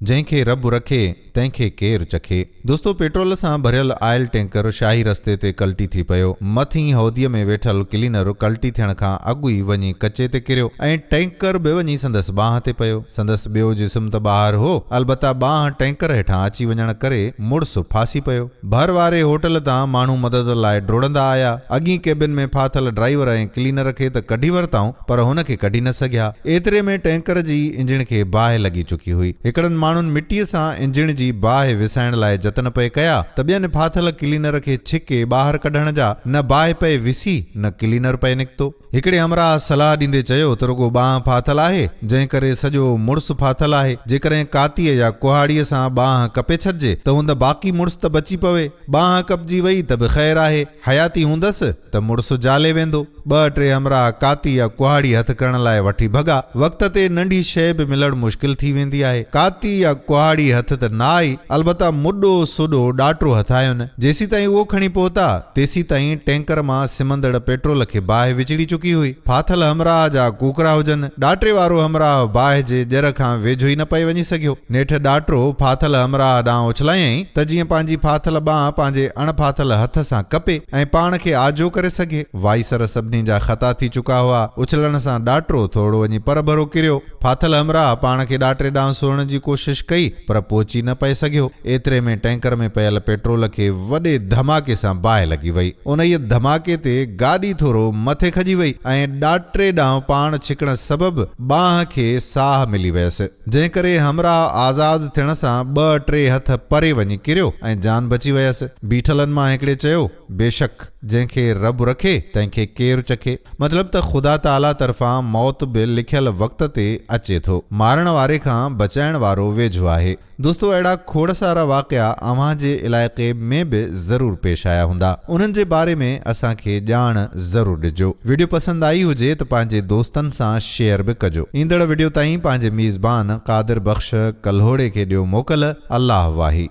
جنهن کي رب رکي، تنهن کي ڪير چکي. دوستو پيٽرول سان ڀريل آئل ٽينڪر شاهي رستي تي ڪلٽي ٿي پيو. مٿين هوديء ۾ ويٺل ڪلينر ڪلٽي ٿيڻ کان اڳ ئي وڃي ڪچي تي ڪريو ۽ ٽينڪر به وڃي سندس ٻانهن تي پيو. سندس ٻيو جسم ته ٻاهر هو، البته ٻانهن ٽينڪر هيٺان اچي وڃڻ ڪري مڙس ڦاسي پيو. ڀر واري هوٽل تان ماڻهو مدد لاء ڊوڙندا آيا. اڳين ڪيبن ۾ ڦاٿل ڊرائيور ۽ ڪلينر کي ته ڪڍي ورتائون، پر هن کي ڪڍي نه سگهيا. ايتري ۾ ٽئنڪر جي انجڻ کي باهه لڳي چڪي هئي. هڪڙن ماڻهن مٽيء سان انجڻ جي باهه وسائڻ لاء جتن پئي ڪيا ته ٻين ڦاٿل ڪلينر کي ڇڪي ٻاهر ڪڍڻ جا، نه باهه پئي وسي نه ڪلينر پئي نڪتو. هڪڙي همراهه صلاح ڏيندي چيو ته رڳو ٻانهن ڦاٿل آهي، جنهن ڪري سڄو مڙس ڦاٿل آهي. جيڪڏهن ڪاتيء يا ڪهاڙيء سان ٻانهن ڪپي ڇڏجي ته هوند باقي مڙس ته بچي پوي. ٻانهن ڪپجي وئي ته به خير آهي. حياتي هوندس ته مڙس جالي ويندو. ٻه ٽي همراهه ڪاتي يا ڪهاڙي هٿ ڪرڻ لاء وٺي ڀڳا. وقت تي ننڍي شيء به ملڻ مشڪل ٿي ويندي آهي. ڪاتي يا ڪهاڙي هٿ ته نه آئي، البته مڏو سڏو ڏاٽو هٿ آين. جيسيتائين اهو کڻي پهتا، تيسيتائين ٽينڪر مان سمندڙ پيٽرول کي باهه وچڙي چڪي هئي. ڦاٿل همراهه جا ڪوڪرا هجن. ڏاٽي وارو همراهه باهه جي ڄر کان ويجهو ئي نه پئي وڃي سگهيو. نيٺ ڏاٽو ڦاٿل همراهه ڏانهن اڇلايائين ته جيئن پنهنجي ڦاٿل ٻانهن پنهنجي اڻ ڦاٿل هٿ سان ڪپي ۽ پاڻ کي آجو ڪري سگهي. وائيسر سڀني جا خطا ٿي چڪا هئا. اڇلڻ سان ڏاٽرو ٿورڙو وڃي پرڀرو ڪريو. ڦاٿل همراهه پاڻ کي ڏاٽري ڏانهن سورڻ جي ڪوشش ڪئي، پر پهچي نه پئي سگهيو. ايتري ۾ ٽئنڪر ۾ پيل پيٽرول کي وڏي ڌماڪي سان باهه لڳي وئي. انهيء ڌماڪي تي گاڏي ٿورو مٿي کڄي وئي ۽ ڏاٽري ڏانهن پاڻ ڇڪڻ سبب ٻانهن کي ساهه ملي ويس. جنهن ڪري همراهه آزاد ٿيڻ سان ٻه ٽي هٿ پري وڃي ڪريو ۽ جان بچي ويس. بيٺلن مان هڪڙي چيو، بيشڪ! جنهن کي رب رکي، تنهن کي ڪير چکي؟ مطلب ته خدا تعاليٰ طرفان موت به لکيل وقت تي اچي ٿو. مارڻ واري کان بچائڻ وارو ويجهو آهي. دوستو اهڙا کوڙ سارا واقعا اوهان جي علائقي ۾ به ضرور پيش آيا هوندا. انهن جي باري ۾ اسان کي ڄاڻ ضرور ڏجو. وڊيو پسند آئي هجي ته پنهنجي دوستن سان شيئر به ڪجو. ايندڙ وڊيو تائين پنهنجي ميزبان قادر بخش ڪلهوڙي کي ڏيو موڪل. الله واهي.